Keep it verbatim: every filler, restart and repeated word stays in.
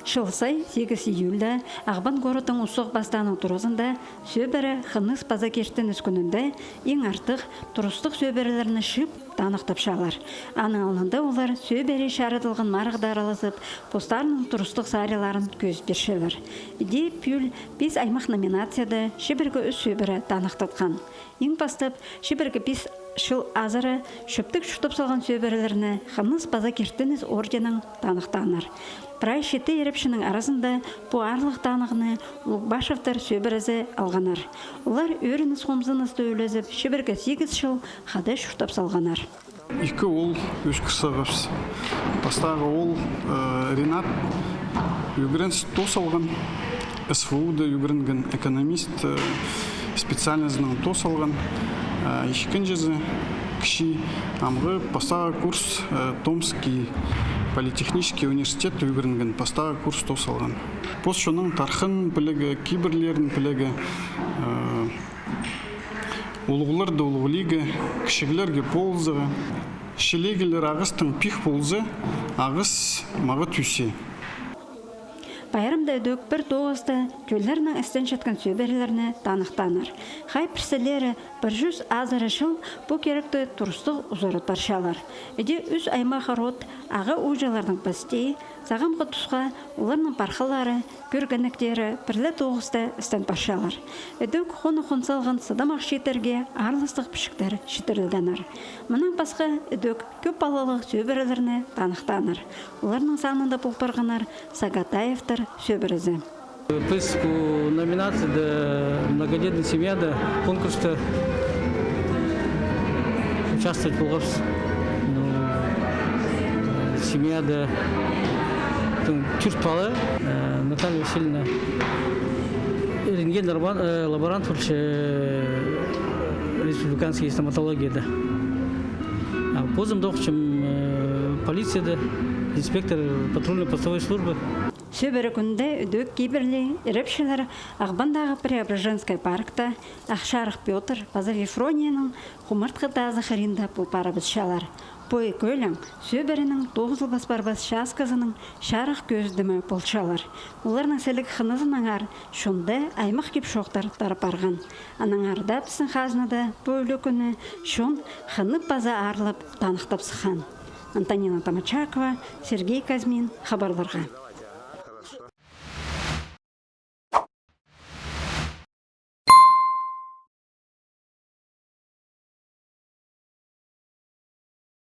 Чыл сай сигіс июльда Ағбан городтың Устағ пастааның туразында сӧбіре хыныс паза киртініс кӱнінде иң артых турыстығ сӧбірелерні чыып таныхтапчалар. Аның алнында олар сӧбіре чарыдылған марығда араласып, постарының турыстығ сариларын кӧзіт пирчелер. Іди пӱӱл пис аймах номинацияда чибіргі ӱс сӧбіре таныхтатхан. Иң пастап, чибіргі пис чыл азыра чӧптіг чуртап салған сӧбірелерні хыныс паза киртініс орденнең таныхтааннар. Прай читі ирепчінің аразында пу аарлығ таныхны Лукбашевтер сӧбірезі алғаннар. Олар ӧрініс-хомзынысты ӱлезіп, чибіргі сигіс чыл хада чуртап салғаннар. Ікі оол ӧскір сағабыс. Пастағы оол, э, Ринат, ӱгренче тоос алған, СВО-да ӱгренген, экономист, э, специальнозынаң тоос алған. Э, ікінҷізі, кічіг, амғы пастағы курс, э, Томский политехнический университет ӱгренген, пастағы курс тоос алған. Пос чонның тархын пілерге, кибірлерін пілерге, э, улуғларды улуғлирға, кічіглерге полызарға. Чилеглер ағастаң пик полза, ағас мағаа тӱсче. Пайрамда ідӧк пір тоғыста тӧллернең істенчеткен сӧбірелерні таныхтааннар. Хай пірсілері пір чӱс азыра чыл пу киректі турыстығ узарып парчалар. Іди ӱс аймах род, ағаа ууҷаларның пастии, сағамғы тусха оларның пархалары, кӧргенектері пір ле тоғыста істен парчалар. Ідӧк хонығ хон салған сыдамах чииттерге аарластығ пічіктер читірілгеннер. Мынаң пасха ідӧк кӧп палалығ сӧбірелерні таныхтааннар. Оларның санында пол парғаннар Сагатаевтер сӧбірезі. Приз пу номинацияда многодетная семьяда конкурста участвовать полғабыс. Ну, семьяда, там, тӧрт пала, э, Наталья Васильевна, рентген лаборан-, э, лаборант полча, э, республиканский стоматологияда. А позым тоғынчам, э, полицияда, инспектор патрульно-постовой службы. Сӧбіре кӱнінде ідӧк кибірліг ирепчілер Ағбандағы Преображенская паркта, Ах чарых Пётр паза Вифронияның хумартхы тазы хыринда пол парыбысчалар. Пу ікі ӧлең сӧбіренің тоғызылбас-парбас часхызының чарых кӧзідімі полчалар. Оларның сіліг хынызынаңар чонда аймах кип-чоохтар тарап парған. Аннаңар даа пістің хазнада пу ӱлӱкӱнні чон хынып паза аарлап таныхтап сыххан. Антонина Томачакова, Сергей Казьмин, хабарларға.